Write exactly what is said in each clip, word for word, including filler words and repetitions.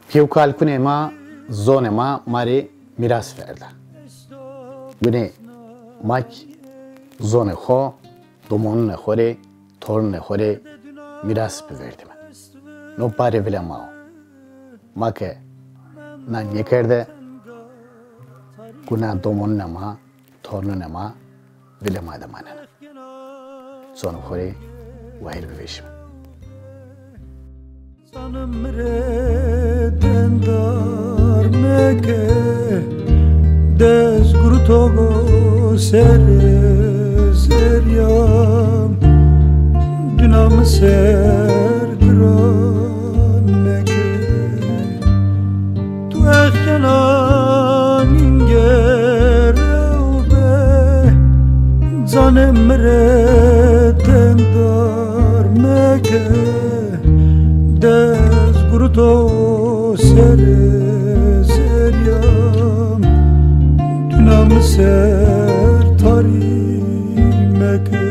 Pîyew kalikunê ma zonê ma ma rê mîras verda. Gunê ma kî zonê xo, domonunê xo rê, torunê xo rê mîras biverdîme. No barê vilê ma o. Ma ke na nêkerde, guna domonunê ma, tornunê ma vilê ma de manena. Zonê xo rê wayîr bivejîme. Zanê mi rê dendar meke, dez guruto go serê zerya, duna mi ser giran meke. Tu exkena nîngere be, canê mi rê dendar meke. Dez guruto serê zerya, duna mi ser tarî meke.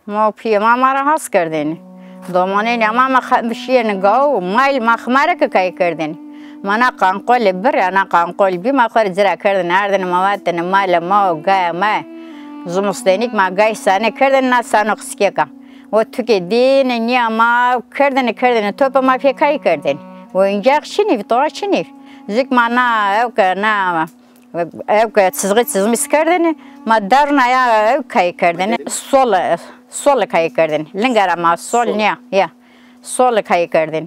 Ma û pîyê ma ma ra has kerdêne. Domanênê ma ma xe-, şîyêne gaw, mayl ma ximare ke kay kerdêne. Ma na qanqolê birê, na qanqol bî, ma xo rê ci ra kerdêne, ardêne ma vatêne malê ma û gaya ma. Zimistenîk ma gay sane kerdêne na sanoq sikêka. O tukê dêne, nîya ma kerdêne, kerdêne, tope ma pê kay kerdêne. Oyuncax çinî vî, toa çinî vî. Zik ma na, ewke na, Ewke çizgî çizmîş kerdêne, ma derna ya ewk kay kerdêne. Sol, sol kay kerdêne. Linga ra ma sol nîya, ya. Sol kay kerdêne.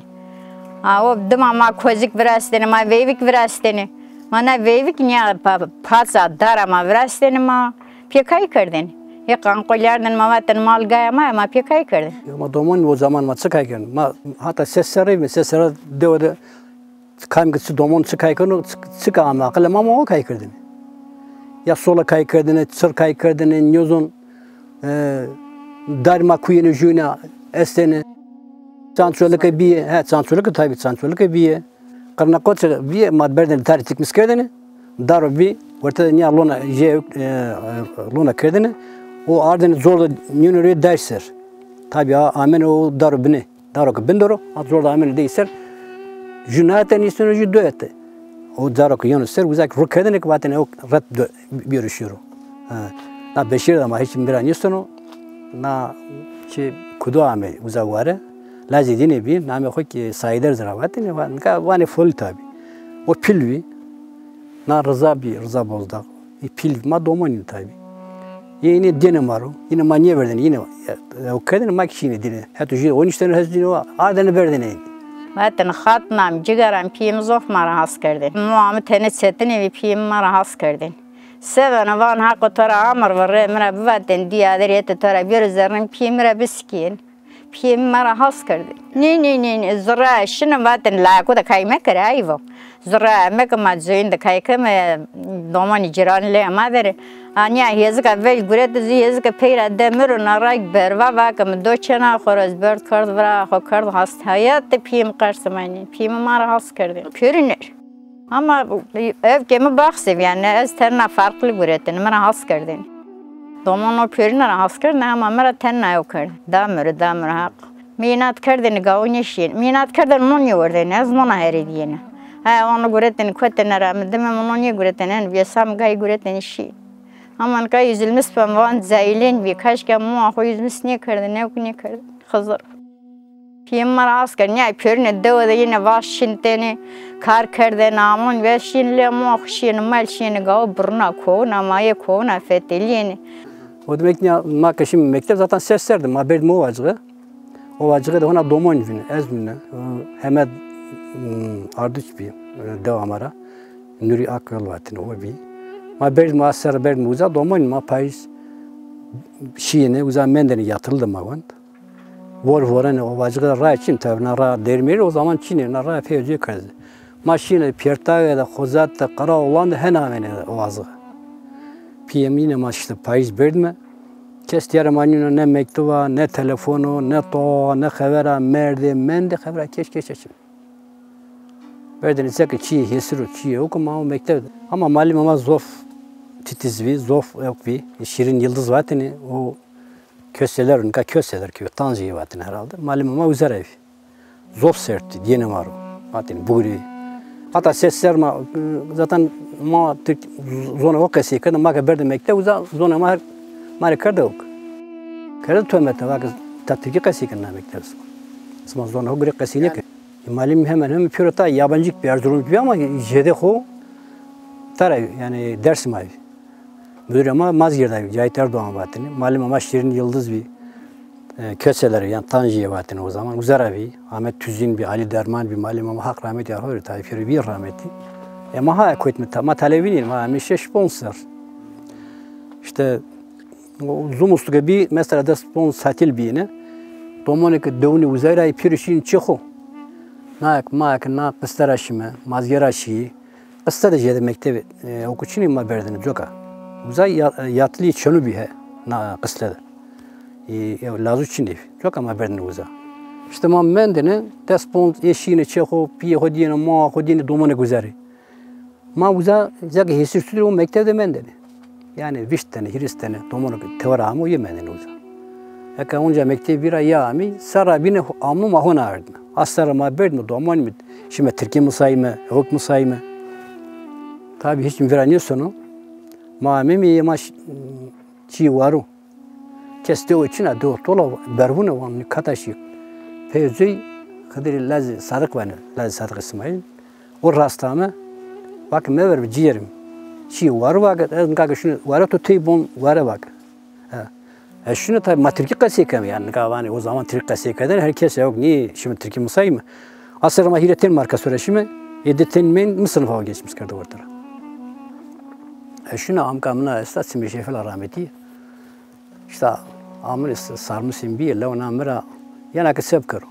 Ha, o dima ma kozîk virastêne, ma veyvîk virastêne. Ma na veyvîk nîya pa-, paça dara ma virastêne ma. Pê kay kerdêne. Ê qanqol ardêne ma vatêne mal gaya ma, ma pê kay kerdêne. Ya ma domonî o zaman ma çi kay kerdêne? Ma hata ses serrî mi, ses serra dewe de Kam ke çi domon çi kay keno, çi, çi ke ame aqilê ma, ma o kay kerdêne. Ya sola kay kerdêne, çir kay kerdêne, nêzon, e, darê ma kuyêne jûyêne estêne. Çançolike bîye, he, çançolike tabî, çançolike bîye. Qirna qoçe bîye, ma berdêne tarî tikmis kerdêne. Daro bî, werte de nîya lona jê, e, e, lona kerdêne. O ardêne zor de nîyêne rê daş ser. Tabî a, amêne o daro binê. Daro ke bin der o, a zor de amêne dey ser. Jû na hete nîstêne, jû do hete. O daro ke yeno ser, uza ke ru kerdêne ke vatêne o ret do, bêro şêro. Ha. Na beşîre de ma hîç mi ra nîstêno. Na çi kudo ame uza ware. Lazê dîne bî, namê xo kî Saîder zira vatêne, va-, nika vanê Folî tabî. O pîl bî. Na Riza bî, Riza Bozdağ. Ê pîl ma domonî tabî. Yê înê dêne ma ro. Înê ma nêverdêne, înê, e, ew kerdêne ma kî şîyêne dêne. Heto jû o nîştêne, hes dîne wa, ardêne berdêne. Vatêne xatna mi, cigera mi, pîyê mi zof ma ra has kerdêne. Moa mi tenê çetinê vî, pîyê mi ma ra has kerdêne. Se beno van Haqo to ra amir virê, mi ra bivatêne dî adir hetê to ra bêro zerrîn, pîyê mi ra bisikîyêne. Pîyê mi ma ra has kerdêne. Nê, nê, nê, nê, ziraya şine vatêne, lako de kay mekere, ayv o. Ziraya meke, ma coyîn de kay keme, domanî cîranî lê ma der ê. A nîya hêzika vel gurete zî, hêzika pey ra de mi ro, na ra kî berva va ke mi do çêna xo ra, ez berd kerd vira, xo kerd hast. Heyat de pîyê mi qerse ma nê. Pîyê mi ma ra has kerdêne. Pêrîner. Ama ewkê mi baxsê bî, yanî ez tena farklı guretêne, mi ra has kerdêne. Domono pêrîne ra has kerdêne, ama mi ra tena ew kerdêne. Da mi ro, da mi ro Haq. Mi înat kerdêne gawo nêşîyêne. Mi înat kerdêne no nêwerdêne, ez nona herê dîyêne. He, ono guretêne kotêne ra mi dime, mi no nêguretêne, en bîye sa mi gayî guretêne şîyêne. Ama nika üzülmüş ben, van cahilên bî, kaşke moa xo üzmüş nêkerdêne, ewk nêkerdêne. Xizir. Pîyê mi ma ra has kerd, nîya pêrîne dewe de yîne vaş şintêne, kar kerdêne, amon ve şîn lê moa xo şîyêne, mal şîyêne, gawo birna kowina, ma yê kowina fetelîyêne. O demek nîya ma ke şîme mekteb zaten ses ser de, ma berdîme Ovacığı. Ovacığı de hona domonî vîne, ez vîne, Hemed, hmm, Arduç bî, e, dewa ma ra. Nurî Akyol vatêne, o bî. Ma berdîme, a serre berdîme uza, domonî ma payîz şîyêne, uza mendêne, yatılı de ma wend. Vor vorene Ovacığı de raya çin, tabi na raya derî merî o zaman çin ê, na raya pey ecê kerdêne. Ma şîne Pêrtagê de, Xozat de, Qiraoxlan de hên amêne Oazix. Pîyê mi yîne ma işte payîz berdîme. Kes dîyarê ma nîno, ne mekteb a, ne telefon o, ne toa, ne xever a, merdê, mendê xever a, keş keş eşim. Berdêne zeke çîyê hêsir o, çîyê ewk o, ma o mekteb de. Ama malimê ma zof titiz bî, zof ewk bî. Şîrin Yıldız vatêne, o Köseler, nika Köseler ki, Tanjiye vatêne herhalde. Malimê ma uza ra bî. Zof sert dîyêne ma ro. Vatêne bugurî. Hata ses ser ma, zaten ma Tirk zonê xo qesey kerdê, ma ke berdê mekteb uza zonê ma her ma rê kerdê ewk. Kerdê tomete, vake ta Tirkî qesey kena mekteb sima. Sima zonê xo gurê qesey nêkê. Malim hemen hemen pêro ta yabancı bî, Erzurumcî bî ama jêdê xo tara, yanî Dersim a bî. Müdürê ma Mazgirt'e bî, Cahit Erdoğan vatêne. Malimê ma Şirin Yıldız bî. E, Köseler, yanî Tanjiye vatêne o zaman. Uza ra bî. Ahmet Tüzün bî, Ali Derman bî. Malimê ma, Haq rahmetî ya xo rê, tabi pêro bî rahmetî. E, ma ha kotme, ta-, ma talebî nîn, ma amê şeş ponc ser. İşte o zumustu ke bî, mesela des ponc tatil bîne. Domonê ke dewnê uzay ra, pêro şîn çê xo. Na ek, ma ek, na qiste ra şîme, Mazgir ra şî. Qiste de jêde mektebê, e, ewk çinê ma berdêne coka. Uza ya-, yatlî çenû bî he, na qiste de. E, e, lazû çinê, coka ma berdêne uza. İşte ma mendêne, des ponc ê şîne çê xo, pîyê xo dîyêne, maa xo dîyêne, domonêk uza rê. Ma uza zeke hêsir sudî o mekteb de mendêne. Yanî vîst tene, hîris tene domonu ke tever amo, yê mendêne uza. Eke onca mektebî ra ya amî, serra bîne amnu ma hona ardîme. A serra ma berdîme, domanîme, şîme tirkî misayîme, ewk misayîme. Tabi hîç mi vîra nêsono. Ma amîme yê ma ş-, çî waro. Kes dewe çin a, dewe tola bervune, van kata şî. Pey zey Xidirî Lazê Sadiq vanê, Lazê Sadiq Îsmaîl. O rast ame, vake mever bi cîyerim. Çî ware vake, ez nika ke şune ware to tey bon ware vake. He. Ez şune tabi ma tirkî qesey keme yanî, nika vanê o zaman tirkî qesey kerdene, her kes ewk nî şîme tirkî misayîme. A ser ma hîrê ten marka sore şîme, ê di ten mend mi sinifa geçmiş kerde wertira. Ez şune amka mina esta Simê Şefil a rahmetî. İşte amir s-, sarmisên bîye, lewna mi ra yena ke se bikero.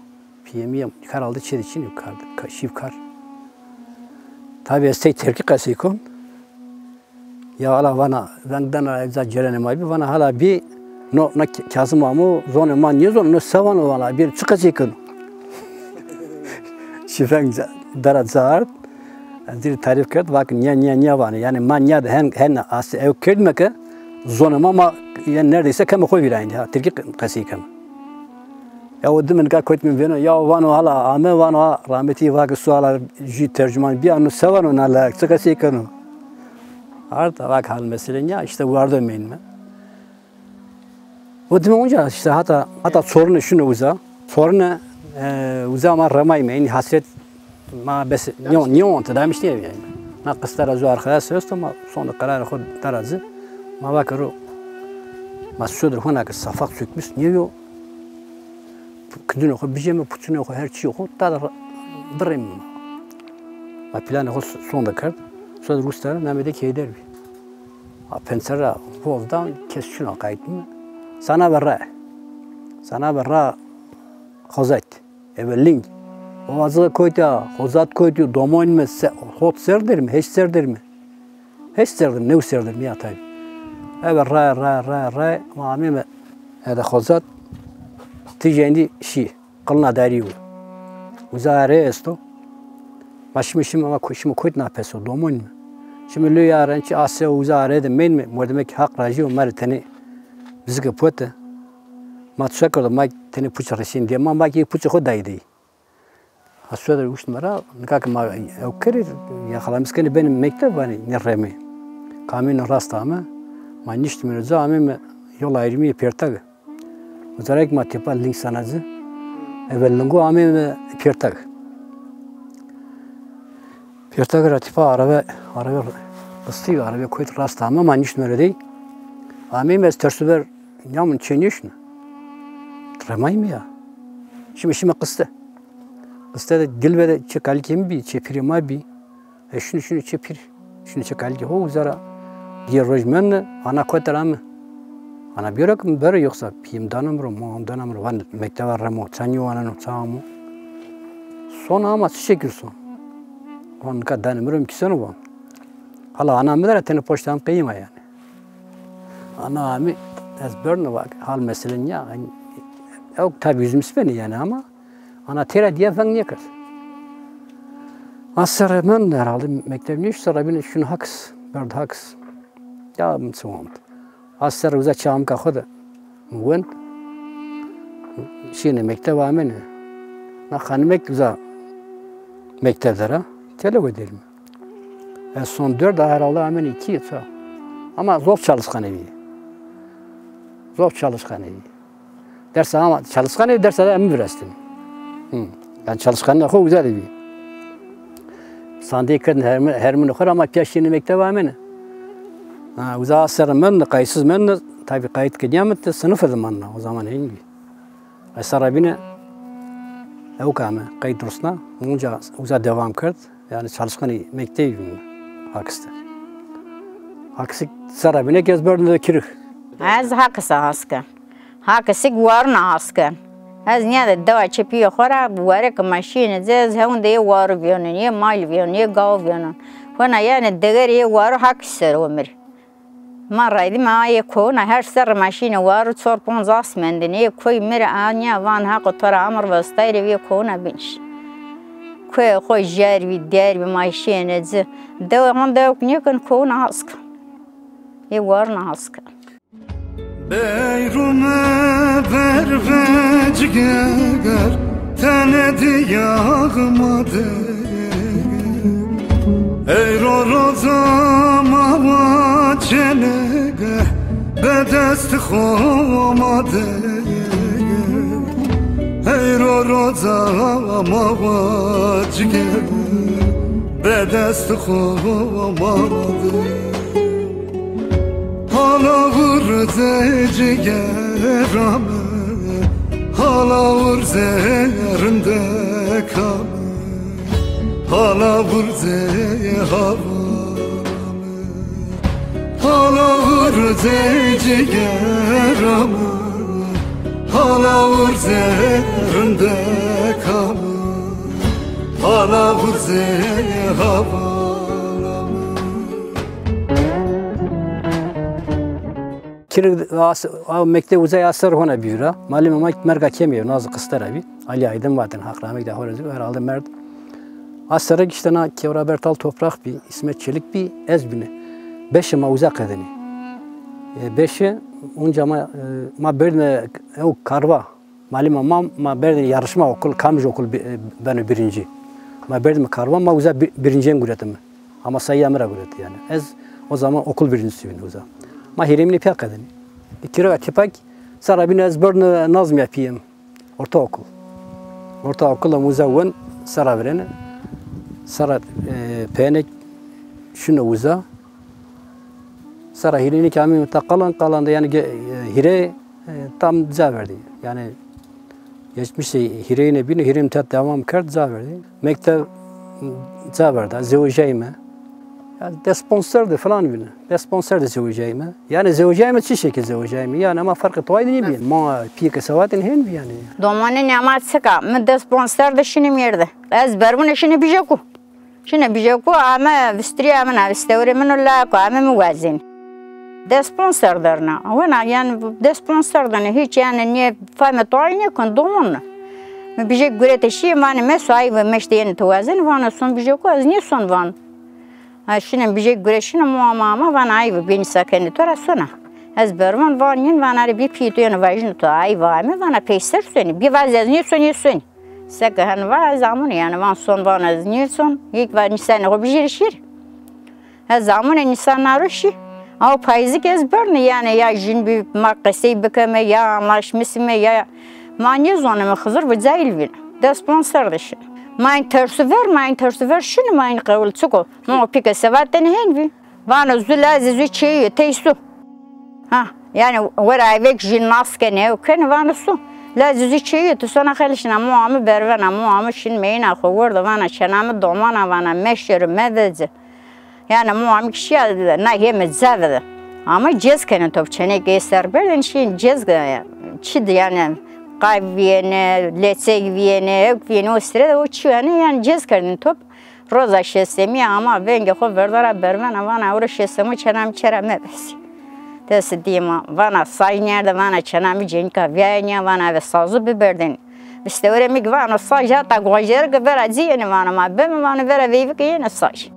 Pîyê mi yê herhalde çê de çinî kar, ka-, şî kar. Tabi ez tey tirkî qesey kon. Ya hala vana, veng dana, eza cêrenê ma bî, vana hala bî, no, na K-, Kazım amo, zonê ma nêzono, no se vano, vana, bî çi qesey keno. Şî veng ca-, dara ca ard. Ez dîrî tarîf kerd, vake nîya, nîya, nîya vanê. Yanî ma nîya de hen, hen asê ewk kerdîme ke zonê ma, ma, yanî neredeyse keme xo vîra endî ha. Tirkî qe-, qesey keme. Ya o dime nika kotîme vêno, ya vano hala ame, vano ha, rahmetî vake su hala jû tercüman bîya, no se vano na layek, çi qesey keno. Arda vake hal mesele nîya, işte wardo meynîme. O dime onca işte hata, hata çorine şune uza. Çorine, e, uza ma remayme. Yanî hasret ma bes nîyo, nîyo te damiş nîye yanî. Na qiste ra zu arkadaş esto, ma sonde qerarê xo dara ci. Ma vake ro, ma sodir hona ke safak sökmüş nîyo. Kidunê xo bijeme, puçunê xo, her çîyê xo ta de ra-, birême. Ma planê xo s-, sonde kerd. Sodir usta namê de Keyder bî. A pençe ra hoz dan, kes şuna qaytme. Sana ve ra. Sana ve ra Xozat. Eve ling. O azığı koyta, Xozat koytu, domonme se-, hot serdirme, heş serdirme. Heş serdirme, new serdirme ya tabi. Eve ra, ra, ra, ra, ma ameme. Ede Xozat. Tijendî şî. Qilna darî yo. Uza are esto. Ma şime, şime, ma ko-, şime kotna peso, domonîme. Şime lüy aren çi ase uza are de menme, mordemekî Haq rajî yo, ma rê tenê bizike pote. Ma tuşa kerdo, ma tenê puçe reşîn dê, ma, ma ki puçe xo dayî dey. Ha suede uştime ra, nika ke ma ew kerî, ya xelamis kenê benê mekteb vanê, nê remê. Kamîno rast ame, ma niştîme ra ca, ameyme yol ayrımı Pêrtag. Mucarekî ma têpa ling sana ci. Eve lingo ameyme Pêrtag. Pêrtag ra têpa arebe, arebe qistî, arebe koyt rast ame, ma niştîme ra dey. Ameyme ez tersu ver nîyamun çê nêşune. Remayme ya. Şime, şime qiste. Qiste de Dilbe de çê kalikê mi bî, çê pîrê ma bî. E, şunu, şunu çê pîr, şunu çê kalikê ho uza ra. Diye roj mende, ana kote ra ame. Ana biyora ke mi bero yoksa pîyê mi dana mi ro, maa mi dana mi ro, van mekteba remo, ça nîwaneno, ça amo. Son ama çi şekil son. Van nika danê mi ro mi kîseno van. Hala ana mi de ra tenê poştê am qeyîma yanî. Ana amî ez berno va hal mesele nîya. Ew tabî yüzümüz beni yanî ama ana têra diye veng nêkerd. A serre mend herhalde mekteb nêşt, serre bîne şun Haks, berd Haks. Ya mi çi wend. A serre uza çamika xo de wend. Şîne mekteb amene. Na xanimek uza mekteb de ra. Tele we derim. Ez son dört ay herhalde amene iki ça. Ama zor çalışkanê bî. Zor çalışkanê bî. Dersa ama çalışkanê, dersa de mi virestîn. Hı. Yani çalışkanê xo uza de bî. Sandê kerdin hermi-, hermînê xo ra ama pîya şîne mekteb amene. Ha, uza a serre mend, kayıtsız mend, tabi kayıt ke nîyamit, sınıf de manna, o zaman hên bî. Ay serre bîne, ewk ame, qeyd rusna, onca uza devam kerd. Yani çalışkanê mektebî bî Hakis de. Hakisik serre bîne ke ez berdim de kirik. Ez Hakisa has ken. Hakisik warina has ken. Ez nîya de dewa çepîyê xo ra were ke ma şîyêne ci, ez hewn de yê waru vîyonon, yê mal vîyonon, yê gaw vîyonon. Hona yani degerê yê waru Hakis ser o mi rê. Ma raydîme a yê kowina her serre ma şîne waru çor ponc as mendêne. Yê koy mi rê a nîya van Haqo to ra amir vestay rê yê kowina biniş. Koyê xo jer bî, der bî, ma şîyêne ci. Dewe honde ewk nêken, kowina has ken. Yê warina has ken. Beyrume ver ve ciger, tene diyağıma de. Ey ro roza ma va çenege, be dest xo ma de. Ey ro roza ma va ciger, be dest xo ma de. Hala vur zê cigera mi, hala vur zê rindeka mi, hala vur zê havala mi, hala vur zê cigera mi, hala vur zê rindeka mi, hala vur zê havala mi. Kirik a, a mekteb uzay a ser hona bî vîra. Malimê ma merga kemî yo, Nazlı Kıstara bî. Ali Aydın vatin, Haq rahmet de hore zî, herhalde merd. A serre kişte na Kevra Bertal Toprak bî, İsmet Çelik bî, ez bîne. Beşê ma uza qedinî. E, beşê, onca ma, e, ma berdime ew karva. Malimê ma, ma berdîme yarışma okul, kamij okul bi-, e, beno birinci. Ma berdîme karvan, ma uza bi-, birincîyen guretîme. Ama sayîya mi ra guretî yanî. Ez o zaman okul birincisi bîne uza. Ma hîrêmînê pîya qedinî. E, kîroka tepakî, serra bîne ez berdîme Nazmiya pîyê mi. Ortaokul. Ortaokul de mi uza wen, serra virêne. Serra, e, peyêne şîne uza. Serra hîrênî ke amîme ta Qalan, Qalan de yanî ge-, e, hîrê, e, tam ca verdî. Yanî geçmişê hîrêyîne bîne, hîrê mi ta devam kerd, ca verdî. Mekteb ca verda, zewejayîme. Yanî dest ponc serre de filan bîne. Dest ponc serre de zewejayîme. Yanî zewejayîme çi şekil zewejayîme? Yanî ama ferqê toyî de nêbî. Ma pîyê ke sewatin hên bî yanî. Domanê nê ama çika, mi dest ponc serre de şîne mêrde. Ez bervûne şîne Bijeku. Şine Bijeku ame vistirîya min a, vistewrê min o, lako ame mi wazên. Dest ponc serre derna. Wena, yanî dest ponc serre dene, hîç yanî nê fame toay nêkon, domon ne. Mi Bijek gurete şîye, vanê meso, ay ve meşte yenê to wazên, vana son Bijeku, ez nêson van. Ha, şine Bijek gure şine, mo ama ama, vana ay ve bênî sakenê to ra sona. Ez bervan van yin, vana rê bî pîyê to yenê vajîno to, ay ve ame, vana peyser sonê, bî vazê ez nêson, nêsonî. Seke hen va ez amune, yanî van son, van ez nêson. Yek va nîsanê xo bijêrî şêrî. Ez amune nîsan na ro şî. Aw payîzî ke ez berne, yanî ya jin bî ma qesey bikeme, ya anlaşmisîme, ya ma nêzoneme, Xizir bi cahil vîne. Dest ponc serre de şî. Ma yin tersu ver, ma yin tersu ver şîne, ma yin qewil çik o. Ma o pî ke sevatene hên vî. Vano zu lazê zu çêyî yo, tey su. Ha, yanî wera ayvek jî nas kenê, ew kenê, vano su. Lazê zu çêyî yo, tu sona xelişna, mo amî bervena, mo amî şin meyîna xo werdo, vana çena mi domana, vana meşêro, mevece. Yanî mo amî kî şîya na hême cave de. Ama cez kenê top, çenekê ser berdên şîyên cez ke-, çi de yanî qayv vîyêne, leçek vîyêne, ewk vîyêne, o sire de o çî yanî, yanî cez kerdên top. Roza şêstemîye ama vengê xo verda ra bervena, vana ewro şêstemo çêna mi çê ra mebesî. Dest dîyê ma, vana saj nêerde, vana çêna mi cênîka vîyayê nîya, vana eve sazu biberdênî. Vistewrê mi ki vano saj hata gojêrike vera ci yenê, vano ma beme, vano vera veyvike yenê saj.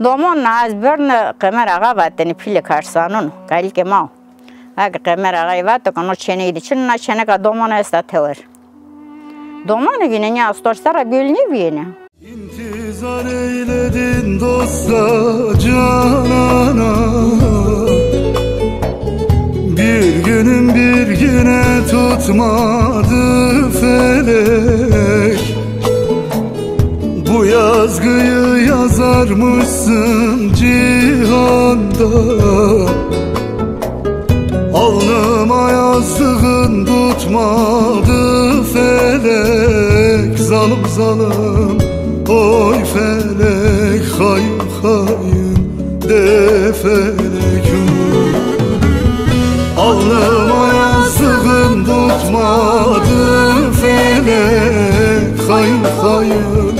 Domon na ez berdine Qemer Axa vatêne pîlê karsanon o, kalîkê ma o. Eke Qemer Axayî vato ke no çêneyî de çin o, na çêneka domona esta tewer. Domanê vînenî astor serra gul nêbîyêne. İntizar eyledin dosta canana. Bir günüm bir güne tutmadı felek. Bu yazgıyı yazarmışsın cihanda. Alnıma yazdığın tutmadı felek, zalim zalim, oy felek, hain hain de felek. Alnıma yazdığın tutmadı felek, hain hain,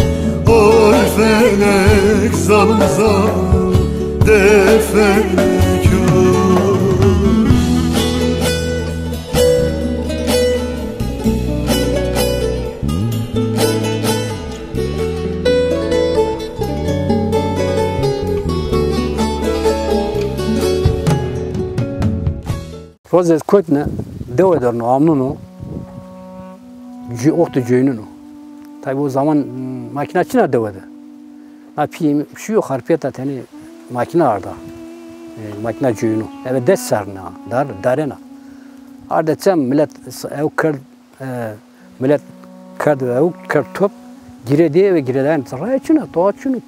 oy felek, zalim zalim de felek. Roz ez kotne, dewe der no, amneno, cü-, orte coynino. Tabi o zaman, m, makina çina dewe de. Na pîyê mi şîyo Xarpêta tenê makîna arda. E, makîna coyîno. Eve dest sernena, dar, darena. Arde çem milet s-, ew kerd, e, milet kerd, ew kerd top, girê dê ve girê dayan. Raya çin o, toa çin o.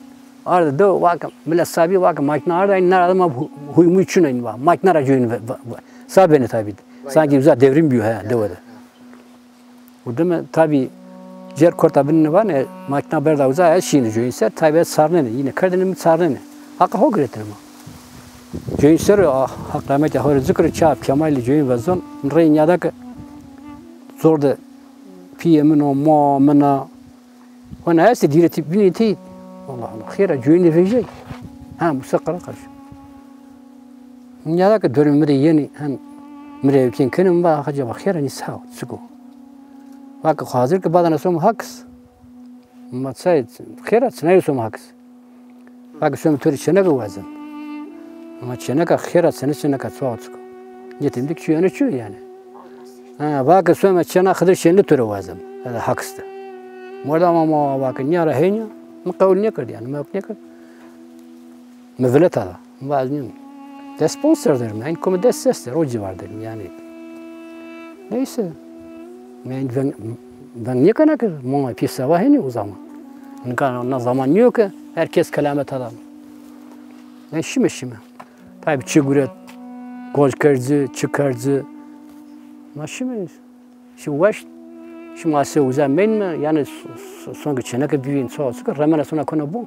Arde de vake, milet sabî vake makîna arda, nara de ma hu-, huymuy çin o, va makîna ra coyîn ve, va, va. Sa benê tabî. Sanki uza devrim bîyo he, dewe de. Û dime tabî cêr korta binîne vanê, makîna berda uza, ez şîne coyîn ser, tabî ez sarnenê, yine kerdêne mi sarnenê. Haqa ho giretêne ma. Coyîn ser o, a, Haq rehmetî ho rê zikir o, Çap Kemalî coyîn vezon, reyê nîyada ke zor de pîyê min o, ma min a. Hona estê dîretî binî tey. Allah Allah, xêra coyînê vejey. Ha, Musa Karakarşı. Nîyada ke dorê mi de yenî, hem mi rê ewkên kenê, mi va, acaba xêr a, nî sa o, çik o? Va ke xo hazir ke, badana somo hakis. Ma çay, xêr a, çinayê somo hakis. Va ke somo to rê çêneke wazem. Ma çêneka xêr a, çêne çêneka ço, çik o? Nîyetim de ki çi yanî çi yanî. Ha, va ke somo çêna Xidir Şenli to rê wazem. Eda hakis de. Morda ma, ma va ke nîya ra hênîya, mi qewul nêkerd yanî, mi ewk nêkerd. Mi vileta da. Vaz nîyo. Dest pon ser derim. Eyn kome dest ses der. O civar derim yanî. Neyse. Eyn veng, veng nêkena ke. Ma pî sewa henî o zaman. Nika na zaman nîyo ke her kes kelamet adam. Eyn şime şime. Tabî çi guret, goj kerci, çi kerci. Ma şime. Şi weşt, şima se uza meynme, yanî s-, s-, sonke çêneke bîbîn, so, so ke remena sona kona bo.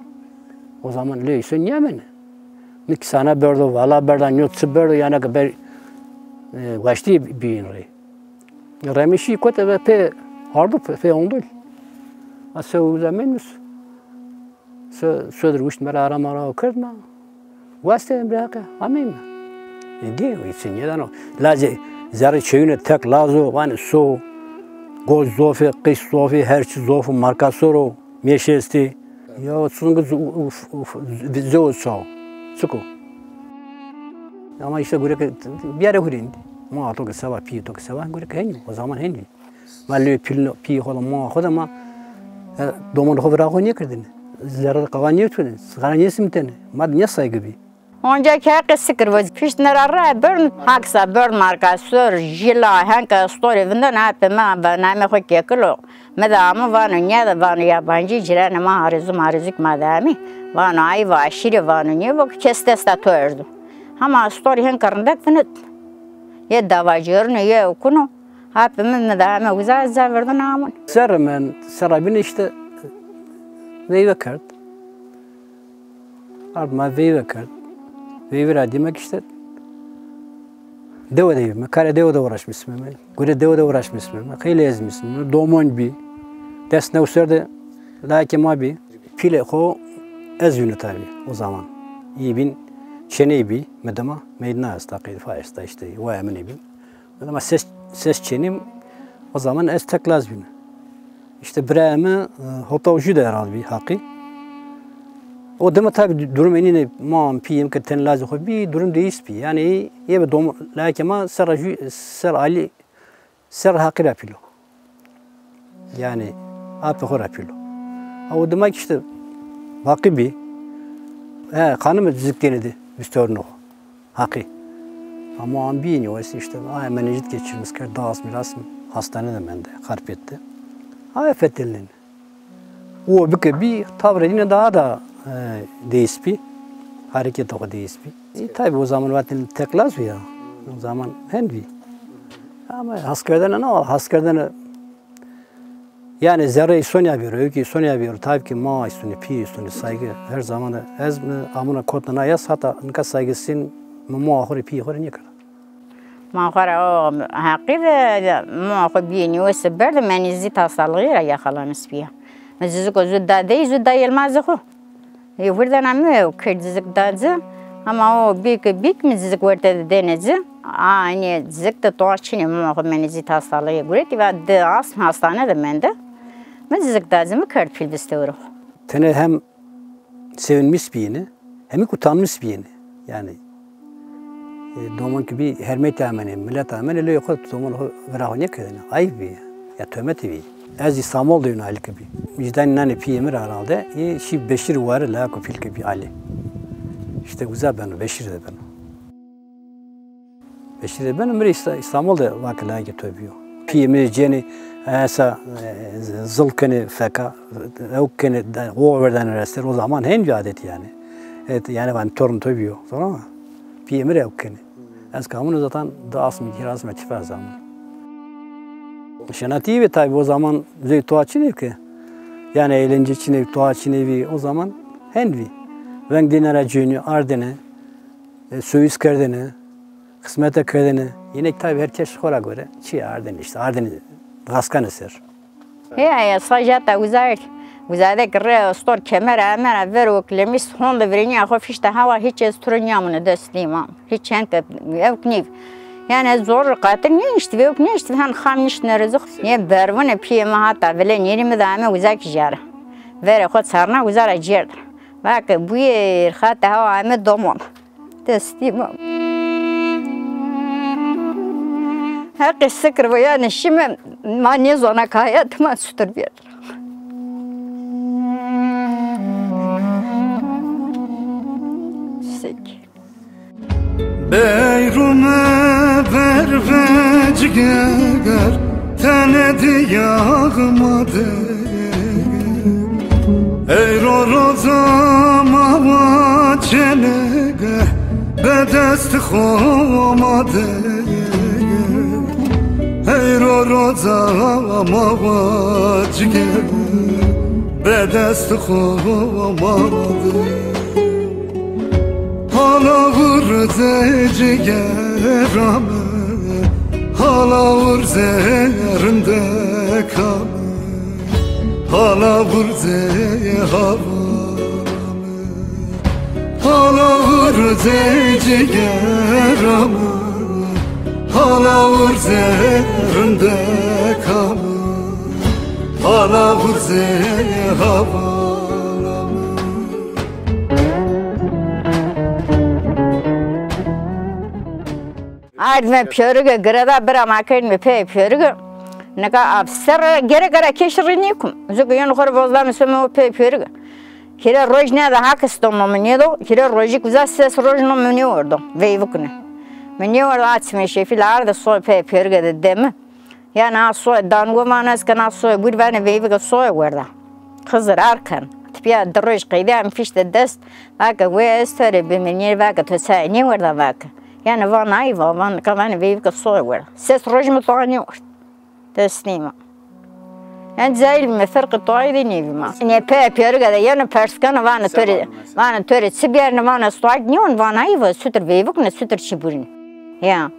O zaman lê îso nîyamene. Mi kisana berdo, vala berda, nîyo çi berdo, yanî ke ber, e, weştî bîbîn rê. Remişî kote ve pê ardo, pê, pê ondul. A se uza meynme. So, sodir wişt mera ara mara o kerd ma. Weste emre haqe, ameyme. E, dî, îçin yedano. Lazê zerrê çeyune tek lazo, vanê so, goz zofe, qîs zofe, her çi zofe, markasor o, mêşe estê. Ya, çunke z-, uf, uf, zewo çao. Çik o? Ama îşte gureke biyare hurîn. Ma to ke seba, pî to ke seba, gureke henî, o zaman henî. Ma lê pîl, pî xo de, ma xo de ma, e, domanê xo vira xo nêkerdêne. Zerre de qawa nêtûne, sigara nêsimtêne. Ma de ne saygı bî. Onca ke qesî kir, vaz pişt nera ra bern, haksa bern marka sor, jila, henka storê vindena, pe ma namê xo Kekil o. Mi de amo vano, nîya de vano yabancî, cîranê ma arezû marezûk ma de amî. Vano ay va aşîrê vano, nêvo ke kes desta to erdo. Hema storî henka rindek vinit. Yê davacerûn o, yê ewkûn o. Apê mi, mi de ame uza, ez ca verdin amon. Serre mi, serra bîne îşte veyve kerd. Ard ma veyve kerd. Veyve ra dîme ke îşte dewe de yîme. Karê dewe de uğraşmışsın mi. Gure dewe de uğraşmışsın mi. Xeylê ezmişsın mi. Domon bî. Des new ser de layekê ma bî. Pîlê xo ez vînû tabî o zaman. Î bîn çêney bî, mi dima meydna esta, qeydifa esta, îşte waya min ê bîn. Ama ses, ses çênî, o zaman ez tek laz bîne. İşte birayê mi, e, hota û jû de herhalde bî Haqî. O dema tabî du-, durum enîne, ma pîyê mi ke tenê lazê xo bî, durum değiş bî. Yanî yê bi dom-, layekê ma serra jû, ser Alî, serra Haqî ra pîl o. Yanî apê xo ra pîl o. Ha, o dima ki işte Haqî bî. He, xanime cizik gênê de bistewrino xo. Haqî. Ama an bîyênî, o ise işte, ay, menenjit geçirmiş, kerd, da asmî rasm hastane de mende, Xarpêt de. Ay, fetelnenî. O bike bî, tavrê yine daha da, e, değiş bî. Hareketê xo değiş bî. E, tabi o zaman vatin tek laz bî ya. O zaman hen bî. Ama haskerdene ne var? Haskerdene Yani zerrê îsonî ya bêro, ewkê îsonî ya bêro. Tabî ki ma îsonî, pî îsonî, saygı her zaman de. Ez mi amuna kotna na yas, hata nika saygısın mi moa xo rê, pîyê xo rê nêkerda. Ma xo ra o Haqî de moa xo bîyênî, o se berde, menî zî tasalixî ra yaxalanis bîya. Mi ziziko zu da dey, zu da yelmazê xo. Ê, wirdena mi ew kerd zik da ci, ama o bîk bîk mi zik werte de dêne ci. A, enê zik de toa çinê, mama xo menê zî hastalığı guretî, va di asm hastane de mende. Mi zik da ci, mi kerd pîl bistewrê xo. Tenê hem sevinmiş bîyêne, hem ki utanmış bîyêne. Yani, e, domon ki bî hermetî amenê, milet amenê, lê xo domon xo vira xo nêkerdêne. Ayıp bî. Ya töhmet bî. Ez İstanbul de yûn Alî ki bî. Îjdanî nanê pîyê mi ra herhalde. Ê şî Beşîr ware, lako pîl ki bî Alî. İşte uza beno, Beşîr de beno. Beşîr de beno, mi rê İsta-, İstanbul de vake layekê to bîyo. Pîyê mi cênê, esa, e, zil kenê feka, ew kenê, de, o verdanê rester, o zaman hên bî adetî yani. Evet, yani van torun to bîyo. Sonra pîyê mi rê ew kenê. Ez kamûne zaten di asmî, hîr asmî çifa ez amûne. Şenatî ve tabi o zaman zey toa çinê ke. Yani eğlence çinê, toa çinê vî, o zaman hen vî. Veng dîne ra cênî, ardêne, e, soyuz kerdêne, xizmete kerdêne. Yine tabi her kes xo ra gore çi ardêne işte, ardêne gaskane ser. He, ya, sajata uza, uza de ki re stor kemer, emera ver o klemis, honde virênîya xo fişte hawa, hiç ez turu nîyamune dest nîmam. Hiç hen ke ew ki nîv. Yani ez zor qatil nîşti, ve ew ki nîşti, han xam nîşt nerezix. Ye bervune pîyê mi hata vile nêrî mi de ame uza ki jara. Verê xo çarna uza ra cêrd. Vake buyêr, xate hawa ame domon. Destî ma. Heqî sikir bo, yanî şîme ma nêzona ke hayatê ma çutir bîyerda. Sek. Beyrume ver ve ciger, tenê dîyağ ma de. Ey ro roza ma va çênege, be dest xo ma de. Ey ro roza ma va cige, be dest xo ma de. Hala vurze cigera mi, hala vurze rindeka mi. Hala vurze hava mi, hala vurze cigera mi, hala vurze rindeka mi, hala vurze hava mi. Ardime pêrige, gireda bira ma kerdime pê pêrige. Nika a serre gere gere keşi rinîkum. Zuke yeno xo rê vozda mi seme o pê pêrige. Hîre roj nêda hak istomo mi nêdo. Hîre rojî uza ses roj no mi nêwerdo. Veyvik ne. Mi nêwerdo, a çimê şefî la arde soy pê pêrige de demi. Ya na soye dango vano, ez ke na soye bûr, vanê veyvike soye werda. Xizir arken. Tipiya di roj qeyde em fişte dest. Vake we ez to rê bimînî, vake to çaye nêwerda vake. Yani van ayva, van ka vanê veyvike soye werda. Ses roj mi toa nêwerd. Dest nîma. Yani cahil mi, ferqi toayî de nêvî ma. Nê pe pêrige de yeno pers keno, vanê to rê, vanê to rê çi biyerine, vanê ez toa nêwon, van ayva, sutir veyvik ne, sutir çi bûrîne. Ya.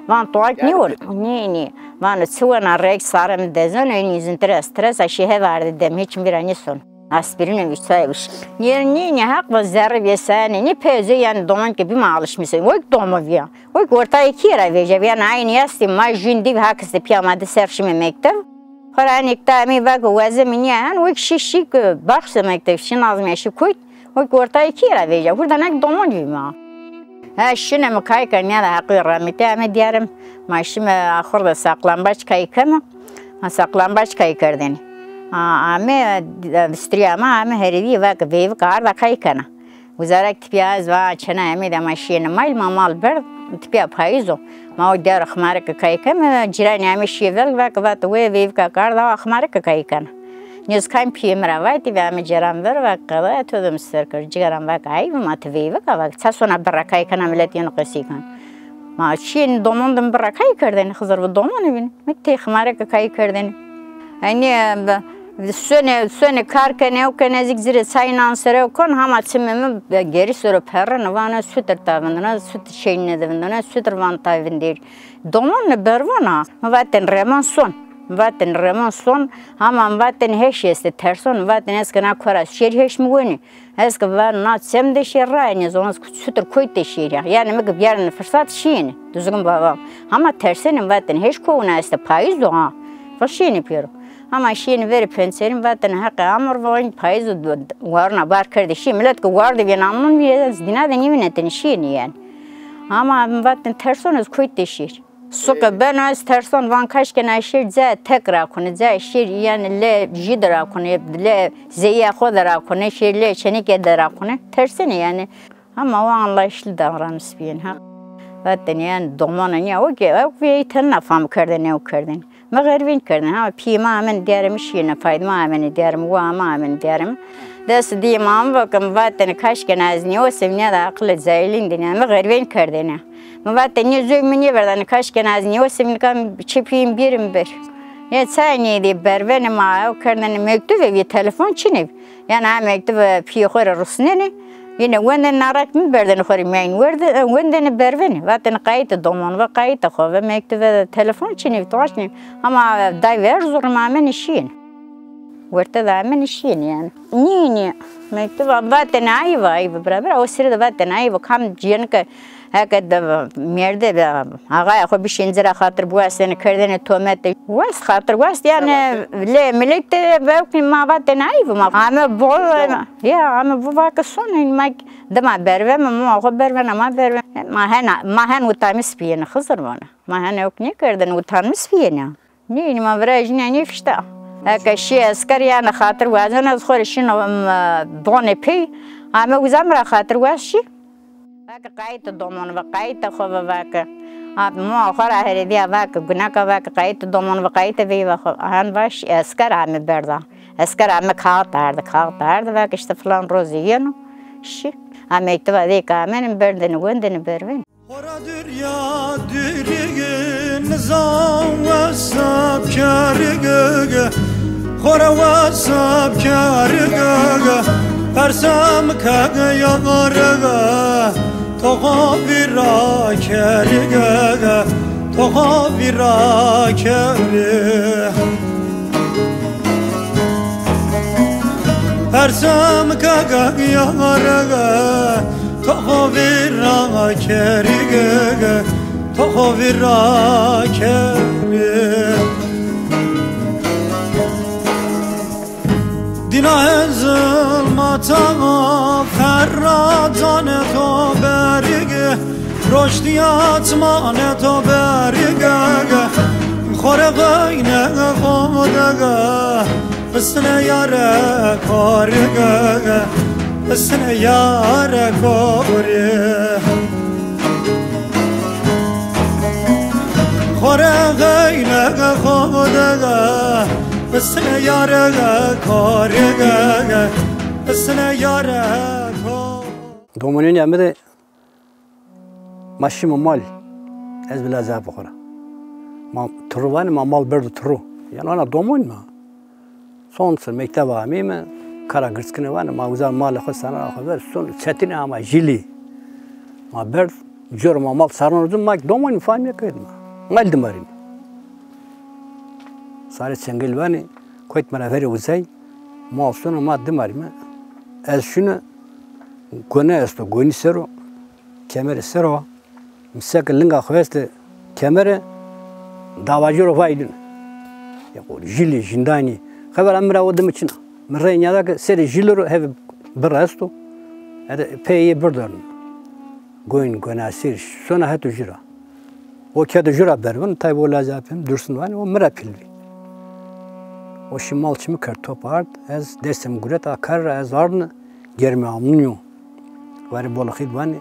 Van toak nîwon. Nê, nê. Vano çi wena rek sare mi dezeno, enî zin tres, tres a şî hevardî dem, hiç mi vîra nîson. Aspirîno vîştayê vîş. Nî, nî, nî heq va zerrî vêsayanê, nî peyzê yanî domon ke bîme alışmîse. Wek domo vîya. Wek ortayê kîye ra vêja vîya. Yanî aynî estê ma jûn dî hak estê pîya ma di ser şîme mekteb. Xora enê kita amê va ke wazê mi nîya hen, wek şî şî ke baxşe mekteb, şî nazmîya şî kuyt. Wek ortayê kîye ra vêja. Hurda nek domon vîma. Ha, şîne mi kay kerd, nîya de heqî rehmetî ame dîyarê mi. Ma şîme axur de saklambaç kay keme. Ha, saklambaç kay kerdêne. Ha, ame, e, strîya ma ame herêdî va ke veyvik arda kay kena. Uza ra ke tipîya ez va çêna emê de ma şîyêne mal, ma mal berd, tipîya payîz o. Ma o dîyar ximarike kay keme, cîranê ame şîye vel va ke va ti wê veyvika ke arda ximarike kay kena. Nîyo zî kam pîyê mi ra vatî ve ame cêran ver va ke qedaya to de mi ser kerd. Cîgeran va ke eyb ma ti veyvika va ke ça sona birra kay kena milet yeno qesey kan. Ma şîyêne domon de mi birra kay kerdêne, Xizir bi domonî vînî. Mi tey ximareke kay kerdêne. Eynî, e, sonê, sonê kar kenê, ew kenê, ez kî ci rê çay nan ser ew kon, hama çimê mi, e, gerî ser o perrêne, vanê sutir ta vindena, sutir şeynê de vindena, sutir van ta vinderî. Domon mi bervona. Mi vatêne remon son. Mi vatêne remon son, hama mi vatêne heş estê, terson, mi vatêne ez ke na kora şêrî heş mi wenî. Ez ke va na çem de şêr rayenê, ez ona sutir kuyt de şêr ya. Yanî mi ke biyarêne firsat şîyêne. Duzgin baba. Hama tersêne, vatêne heş kowna este, payîz o ha. Va şîyêne pêro. Hama şîyêne verê pencerîn, vatêne heqê amor, va payîz o, warna bar kerdê şî. Milet ke war de vîyên amon vîyê, ez dîna de nîvînetêne, şîyêne yanî. Hama vatêne terson, ez kuyt de şêr. Suke beno ez terson, van kaşkena şêr cayê tek rakune, cayê şêr yanî lê jî de rakune, lê zeyîya xo de rakune, şêr lê çenike de rakune. Tersêne yanî. Ama o anlayışlı davranmış bîyên ha. Vatêne yanî domona nîya o ke, o ke ey tenna fam kerdêne, ew kerdêne. Mi xervîn kerdêne. Hama pîyê ma amenê dîyarê mi şîyêne, Faydima amenê dîyarê mi, wa ama amenê dîyarê mi. Dest dîyê ma mi va ke mi vatêne kaşkena ez nêwesê vînîya de aqilê cahilîn dînîya. Mi xervîn kerdêne. Mi vatêne nê zoy mi nêverdanê, kaşkena ez nêwesê vînîka çê pîyê mi bîyêrê mi ber. Nê çayê nêdê bervenê ma ew kerdêne mektube vî telefon çinê vî. Yanî ha mektube pîyê xo rê rusnenê. Yine wendêne narak mi berdêne xo rê mîyan werde, wendêne bervenê. Vatêne qayîtê domon ve, qayîtê xo ve, mektube de telefon çinê vî, toaş nê. Ama day ver zurma amenê şîyêne. Werte de amenê şîyêne yanî. Nî, nî. Mektuba vatêne ayîb, ayîb bira bira. O sire de vatêne ayîb. Kam cênike heke de mêrde be, axaya xo bişên ci ra xatir biwastêne, kerdêne tometê. Wast xatir wast yanî lê milek de vewkî ma vatêne ayîb ma. Ame bo, ya ame bo va ke sonê ma dima berveme, ma xo bervena, ma bervena. Ma hena, ma hen utanmış bîyêne Xizir vana. Ma hen ewk nêkerdêne, utanmış bîyêne. Nî, nî ma virajîne nêfişta. Eke şî esker yanî xatir wazena, ez xo rê şîno, em, bonê pey. Ame uza mi ra xatir waz şî. Vake qayîtê domon ve, qayîtê xo ve vake. A, moa xo ra herêdîya vake, guneka vake, qayîtê domon ve, qayîtê veyva xo. Hen va şî esker ame berda. Esker ame kaxit arde, kaxit arde vake îşte filan rozê yeno. Şî. A mektuba dey ke amenê berdêne, wendêne bervenê. Xora dûrîya dûrî, nizam wesab kerî, xora wesab kerî, persem ke yarî, to xo vîra kerî, to xo vîra kerî. Persem ke yarî, to xo vîra kerî, to xo vîra kerî. Dîna hezil ma tama ferra canê to berî, roştîya çimanê to berî, xo rê xeynê xo de. Bisne yare korî, bisne yare korî. Xo rê xeynê xo de, bisne yare korî, bisne yare korî. Domonînê mi de Ma şîme mal. Ez bila zaf xo ra. Ma Turu vanê, ma mal berdo Turu. Yanî ana domon ma. Son ser mekteba ameyme, kara girskine vanê, ma uza malê xo sana xo ver, son çetine ama jîlî. Ma berd, cor ma mal sarno dim, ma domon famîye kerd ma. Mal dimarîme. Sarê çengel vanê, koyt ma ra verê uzay. Ma sona ma dimarîme. Ez şune gone esto, gonî ser o, kemerê ser o. Mi seke linga xo estê kemerê, dawacî ro vay dune. Ya o jîlî, jîndanî. Xebera mi ra o dime çin a. Mi rey nîyada ke serê jîlî ro hevê birr esto. Ede peyê yê birr der o. Goyn, gonaser, sona heto jû ra. O kedo jû ra bervin, taybî o lazê apê mi Dursun vanê, o mi ra pîl bî. O şî mal çimi kerd, top ard, ez destê mi guret, a kar ra ez ardne, germê amnî yo. Warê Boloxî vanê,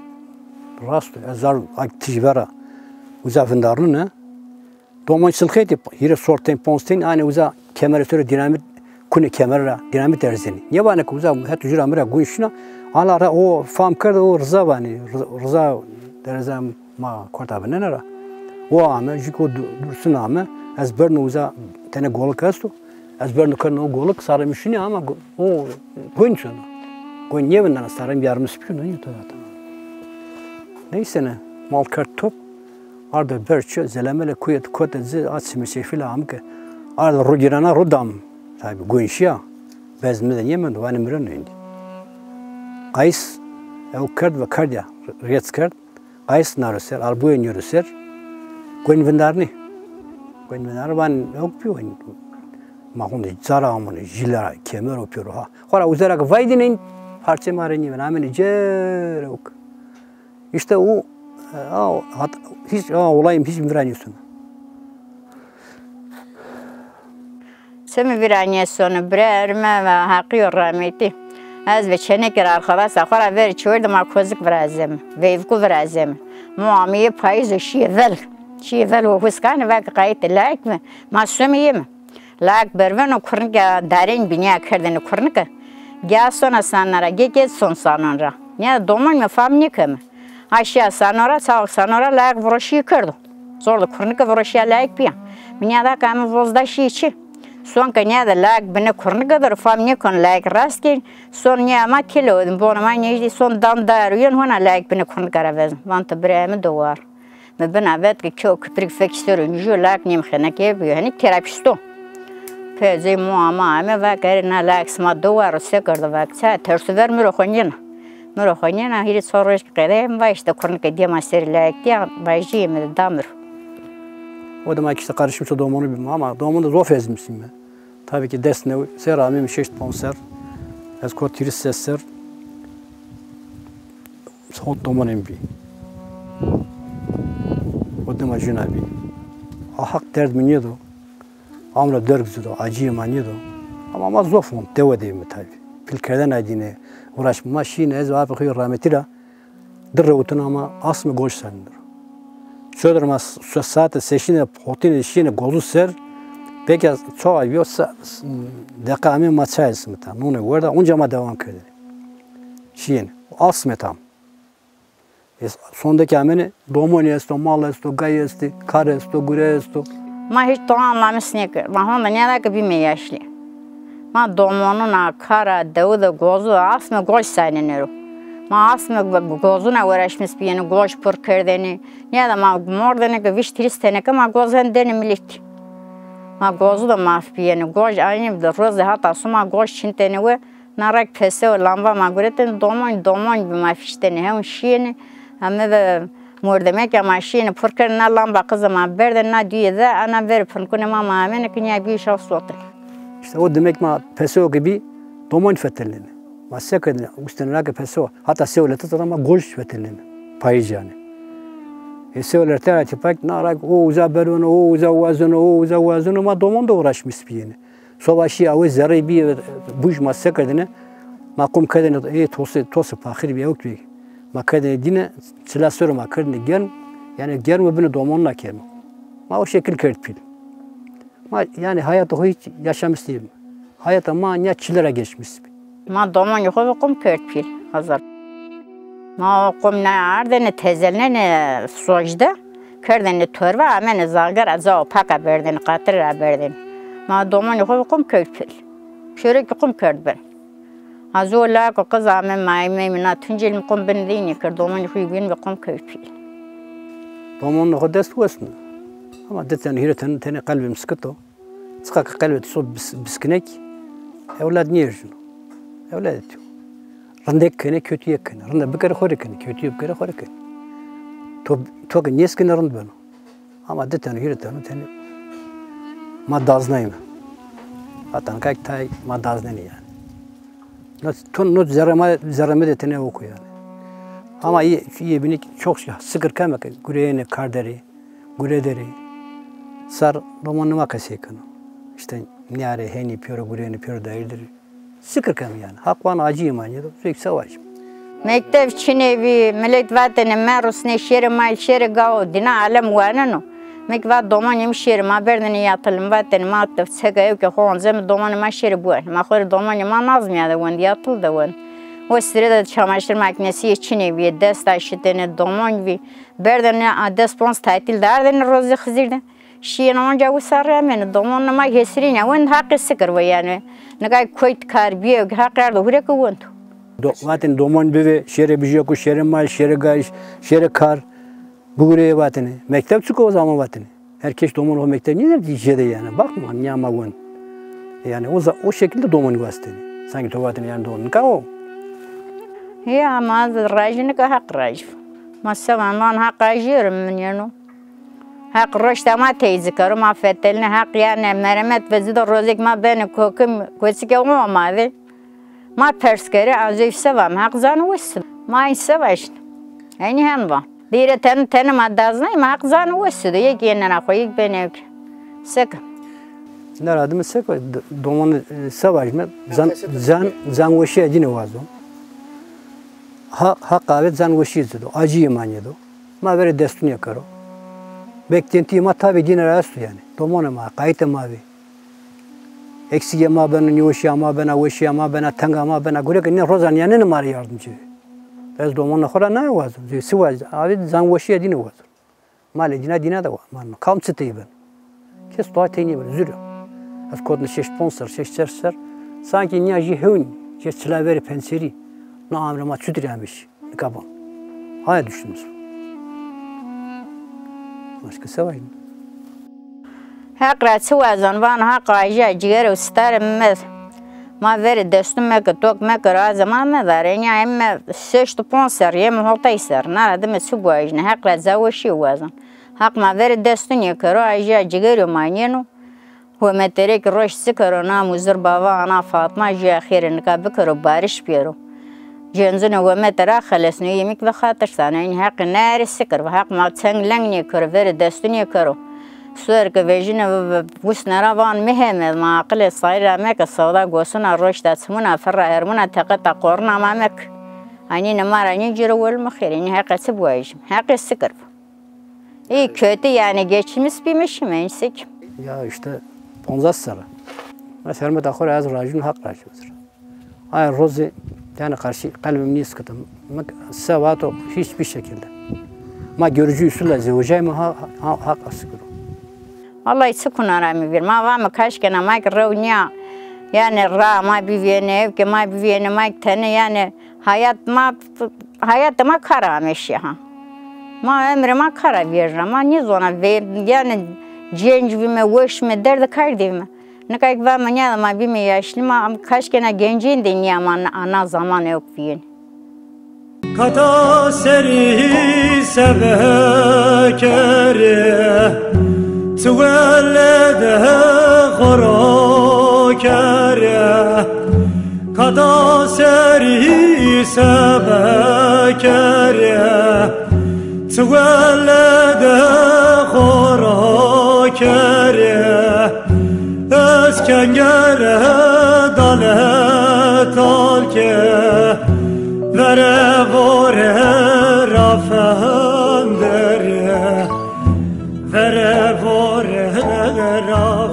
rast o, ez ard, a tij vera uza vindarnine. Doman çilxetî, hîrê sortên, ponc tên, anê uza kemere sore dînamît, kunê kemere ra dînamît erzenî. Nêvanê ke uza heto jû ra mi ra gun şina, ala ra o fam kerde, o Riza vanê, Riza, Riza dereza ma korta vinene ra. O ame, jû ke o Du-, Dursun ame, ez berno uza tenê golik esto, ez berno kerdno o golik, sarê mi şinî ama go-, o goyn sona. Goyn nêvindena, sarê mi yarmis bikirno, nîyo to yata. Neyse ne, mal kerd top, ardo ber çi, zelemele kuye kote ci, a çimê şefîle am ke, ardo ru girana ru dam, tabi goyn şiya, bez mi de nêmendo, vanê mi reno êndî. Qayis, ew kerd ve kerd ya, rêç kerd, Qayis naro ser, arbuye nîro ser, goyn vindarnî. Goyn vindarnî van yok pî goyn. Ma honde cara amune, jîle ra, kemer o pêro ha. Xora uza ra ke vay dînên, parçê ma rê nîven, amene cêr ok. Îşte o, e, a, hat, hiç, a, olayım hiç mi vira nîsona. Çi mi vîra nêsono, birayê mi ve Heqîyo rahmetî. Ez ve çênekê ra arkadaşa xo ra verê çêwerdî ma kozik virazeme, veyvku virazeme. Mo ameyê payîz o şîyê vel. Şîyê vel o huskanê vake qayîtê layik mi. Ma somê yeme. Layik berveno kurnike darên bî, nîya kerdêne kurnike. Ge sona sanon ra, ge ge son sanon ra. Nîya domon mi fam nêkeme. A şîya sano ra, çawa sano ra layik viroşîye kerdo. Zor de kurnike viroşîya layik bîya. Mi nîyada ke ame vozda şîye çi. Son ke nîyada layik binê kurnike der o, fam nêkon layik rast kên. Son nîya ma kile odin, bonê ma nêjdî son dan dayar û yen hona layik binê kurnike ra vezin. Van ti birayê mi do war. Mi bina vet ke kew kipirik fekî ser o, nîjû layik nêm xenekê bîyo. Henî terapîsto. Pê zey mo ama ame va ke erê na layik sima do war o, se kerdo va ke ça, tersu ver mi ro xo nêna. Mi ro xo nêna, hîrê çar roj ke qedeyê mi va îşte kurnike dê ma serê layik dîya, vajîyê mi de da mi ro. O dima kî îşte qarişim so domonu bîme ama domon de zof ezmîsîme. Tabî kî des new ser ameyme şeşt ponc ser. Ez kot hîris ses ser. Hot domonên bî. O dima jûna bî. A Heq derd mi nêdo. Amra derg ci do, acîyê ma nêdo. Ama ma zof hon, dewe de yeme tabî. Pîlkerdena dîne, uğraşma. Ma şîne, ez û apê xo yê rahmetî ra di rewtin ama asmê goj sanîn der o. Çodir ma s-, saete seşîne, hotîne şîne gozu ser, peke çoğa yo sa-, s-, deqa amê ma çayê simita, nûnê werda, onca ma dewam kerdêne. Şîyêne. Asmê tam. E, sonde ke amêne, domonî esto, mal esto, gay estê, kar esto, gure esto. Ma hîç to anlamis nêkerd. Ma honde nêda ke bîme yaşlî. Ma domonuna, kara, dewi de, gozu de, asme goj saynenê ro. Ma asme go-, gozuna uğraşmis bîyêne, goj pur kerdêne. Nêda ma mordêne ke vîşt hîris teneke ma goz hen dêne miletî. Ma gozu de maf bîyêne. Goj aynî de roze hata suma goj çintêne we. Na rek pesewe lamba ma guretêne, domonc, domonc bi ma fiştêne, hewn şîyêne. Heme ve mordemeke ma şîyêne, pur kerdêne na lamba qize ma berdêne na duyê de, ana verê pinkunê ma ma amêne ke nîya bîyo şaw sote. Îşte o demek ma pesewe ke bî, domonc fetelnêne. Ma se kerdêne, ustêne ra ke pesewe, hata sewlete zada ma goj fetelnêne, payîz yanî. E sewlete ra tîpak, na rek o uza berweno, o uza wazeno, o uza wazeno, ma domon de uğraşmis bîyêne. Soba şî awe zerrey bîye, buj ma se kerdêne? Ma qum kerdêne, ê tosê, tosê paxir bî, ewk bî. Ma kerdêne dîne, çila ser o ma kerdêne germ, yanî germ û binê domonuna kerdêne. Ma o şekil kerd pîl. Ma yanî hayata xo hîç yaşamis nêbîme. Hayata ma nîya çile ra geçmis bî. Ma domonî xo bi qum kerd pîl, hazir. Ma o qum ne ardêne, tezelnêne socde, kerdêne torbe, amêne zagera, cawo paka berdêne, qatire ra berdêne. Ma domonî xo bi qum kerd pîl. Pêro kî qum kerd ben. Azo lako qiz ame, ma ame, mi na Tuncel mi qum bin de înî kerd, domonî xo yî bin bi qum kerd pîl. Domonî xo dest wesno. Ama di ten, hîrê ten, tenê qelbê mi sikit o. Çiqa ke qelbê to so bis-, biskinek, Ewlad nêerjino. Ewlad tiyo. Rindek kenê, kötüyek kenê. Rinde bikerê xo rê kenê, kötüyek bikerê xo rê kenê. To, to ke nêskene rind beno. Ama di teno, hîrê teno tenê ma daznayme. Vatan kak tay ma daznenê yanî. No, to, no zerre ma, zerre mi de tenê oko yanî. Ama î, î bînî çok şey, sikir keme ke gureyêne kar derê, gure derê. Sar domonê ma qesey keno. İşte nîyarê henî pêro gureyêne pêro dayîr derê. Sikir keme yanî. Haq vano acî îmanî do. Zek se vajîme. Mekteb çinê bî, milet vatêne merusnê şêrê mal, şêrê gao, dîna alem waneno. Mi kî va domanê mi şêrê ma berdêne yatil, mi vatêne ma seka ew ke xo onzeme domanê ma şêrê biwanê. Ma xo rê domanê ma nazmîyade wend, yatil de wend. O sire de çamaşır makinesi yê çinê bî, dest aşitêne, doman bî. Berdêne a des ponc tatil de ardêne rozê Xizir de. Şîyêne onca wisa remêne, domonê ma hesirîne, wend Haqî sikir bo yanî. Nika koyt kar bîye, Haqî ardo hure ke wendo. Do, vatêne domon bivê, şêrê bijîyeko, şêrê mal, şêrê gayîş, şêrê kar. Bigureyê vatêne. Mekteb çik o zaman vatêne. Her kes domonê xo mekteb nêderê jêde yanî. Bakma, nîya ma wend. Yanî o za-, o şekilde domonî wastêne. Sanki to vatêne yanî domon. Nika o. Ya ma rajî nika Haq rajî. Ma se van, van Haq ajî ro min yeno. Heq roşta ma teyzî kero, ma fetelnê. Heq yanî meremet vecî do, rozêk ma benê kokim, koçike o ma vê. Ma pers kerê, ez ey se vame, Heq zano wes do. Ma ey se vajîne. Eynî hen va. Dîre ten, tenê ma daznayme, Heq zano wes do. Yek yenena xo, yek benê ewk. Seke. Nera dime seke, d-, domonî, e, se vajîme, zan, zan, zanweşîya dîne wazo. Ha, Heq avê zanweşîye ci do, acîye manîye do. Ma verê destunîye kero. Beklentîyê ma tabî dîne ra esto yanî. Domonê ma, qayîtê ma vê. Eksîgê ma beno, nêweşîya ma bena, weşîya ma bena, tenga ma bena. Gure ke nê rozanîyanêne ma rê yardimcî vê. Ez domonê xo ra naye wazon. Zê si waz, avê zanweşîya dîne wazon. Malê dîna dîna de wa. Ma kam çi tey beno. Kes doğa tey nêbeno, zûr o. Ez kotne şeş ponc ser, şeş çer ser. Sankî nîya jê hewn, jê çila verê penserî. No amrê ma çutirî amê şî. Nika ban. Haya düşünmüş. Başka se vajîne. Heq ra çi wazon, van Heq ajîya cîgerê û sitarê mi. Ma verê destun meke, tok meke, raze ma medarê. Nîya eme şeşt û ponc ser, eme hotay ser. Nara dime çi biwajîne, Heq ra caweşîye wazon. Heq ma verê destunîye kero, ajîya cîgerê ma nêno. Hometerê kî roş sikero, na Muzir Bava, ana Fatma, jûya xêrê nika bikero, barîş bîyero. Cencunê homete raxelesno, yê mi kî ve xatir sano. Eynî Heqî nêerê sikir ve, Heq ma çeng leng nêkero, verê destunîye kero. Suer ke vejîne ve, ve, vusne ra van mi heme, ma aqilê sayî ra meke, sewda gosuna, roşta çimuna, firra hermuna, teqeta qoruna ma meke. Hanîne ma ra nêcêro, welme xêr, eynî Heqe çi biwajîme. Heqî sikir ve. İyi kötü yani geçimî bîme şîme, neyse ki. Ya işte poncas serre. Ez hermeta xo ra ez rajîno, Heq rajî mi ra. Ay rozê yani karşı qelbim nêskito. Mi se vato hiçbir şekilde. Ma görücü usulü zewecayme ha, ha, Heq asikiro. Vallahi çi kuna ra mi vîr. Ma vame kaşkena ma ki rew nîya. Yani ra ma bivîyêne, ev ke ma bivîyêne, ma ki tenê yani hayat ma Hayatê ma kar a amê şî ha. Ma emrê ma kar a vêrna. Ma nêzona ve-, yanî cenc vîme, weş me, derdê kar de vîme. Nika kî vame nîya ma bîme yaşlî, ma kaşkena gencên de nîya ma na, na zaman ewk vîyên. Kata serî sebe kerê, çi welede xoro kerê. Kata serî sebe kerê, çi welede xo ra kerê. Ez kengere dale talke, vere vore ra fenderê, vere vore ra